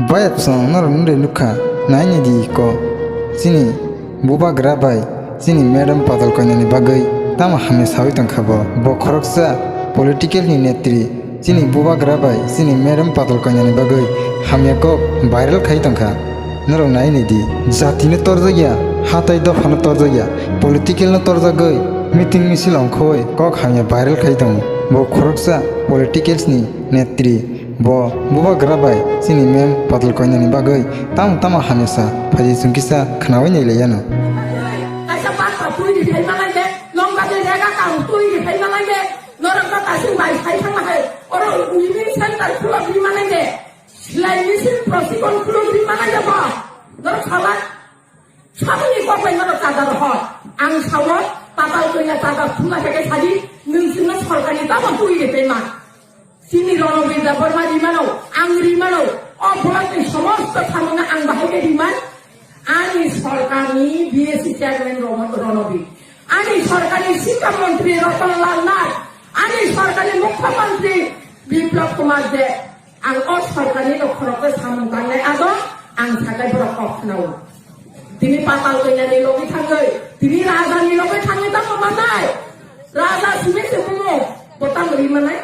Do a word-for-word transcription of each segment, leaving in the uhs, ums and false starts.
Bayapsong norok nwnwi nukha, nainidi ko, chini bubagra bai chini madam Patal Koinani bagwi tamo hamya sawi tongkha bo. Bo khoroksa political ni netri, chini bubagra bai chini madam Patal Koinani bagwi hamya kok viral khai tongkha. Norok nainidi, jatino torjakya, hatai dophano torjakya, political no torjagwi meeting misil ongkhoi kok hamya viral khai tongo. Bo khoroksa politicals ni netri. Bo bubagra bai chini mem Patal Koinani bagwi tamo tamo hamya sa phaidi chwng kisa khnaui nai laiyano. Kaisa bangsa twi ri phai malai de, nong bagwi rega kang twi ri phai malai de, norok no kasing bai phai thang hai, oro living center khulok ri malai de, silai misil prosikon khulok ri malai de bo, norok sabai. Saboni kok bai nono chadar hor. Ang sao, Patal Koina chadar thuna khe sadi, nwng chwngno sorkarni tamo twi ri tei ma. Chini Ronobir Debbarma ri mano, ang ri mano, o blockni somosto samungno ang bahai khe ri man. Ani sorkarni B S C chairman Rono-, Ronobir. Ani sorkarni Sikha montri Ratan Lal Nath. Ani sorkarni mukhyamantri Biplab Kumar Deb. Ang o sorkarni no khoroksa samung tangnai ado ang sakai borok kok khnao. Tini Patal Koinani logi thangwi, tini Rajani logi thangwi tamo manai. Raja simi se bumo, bo tamo ri manai.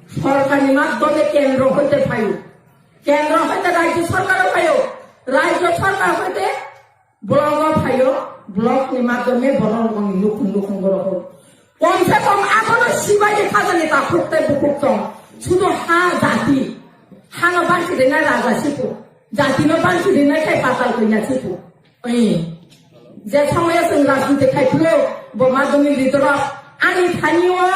Sorkarni madhyome kendro hoite phaio. Kendro hoite rajyo sorkaro phaio. Rajyo sorkar hoite Blogo phaio, blogni madhyome borok rokni nukhung nukhung borok. Komse kom abono sibaini khajani takhuk tei bukhuk tong. Sudo ha jati. Hano bansi rinai raja sipu. Jatino bansi rinai khe Patal Koina sipu. Oi. Je somoyo chwng rajniti khai phuru, bo madhyomik ritorok. Ani thani o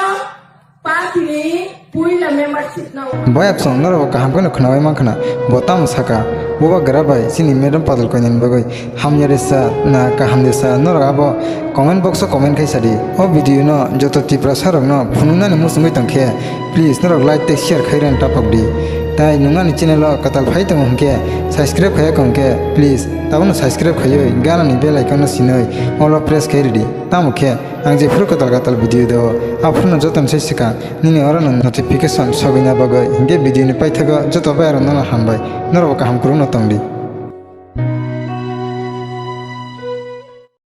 Party ni puila membership na. Boy Absong, norok kaham kheno khnaui mankha na, bo tamo saka, bubagra bai chini madam Patal Koinani bagwi hamya resa na kaham resa, norok abo comment box o comment khai sadi. O video no joto Tiprasa rok no phunuknani muchungwi tongkhe, please norok like tei share khai rwna tapok di. Tai nwng ani channel o kwtal phai tongo hwnkhe, subscribe khaiya khe hwnkhe, please tabukno subscribe khaiwi ganani bell icon no sinwi all o press khai rwdi. Tamo khe Ang jephuru kwtal kwtal video do, aphuru no joto ni sai swkang nini oro no notification sogwina bagwi, hinkhe video ni paithago joto bai aro nono hambai, norok bo kaham kwrwngno tongdi.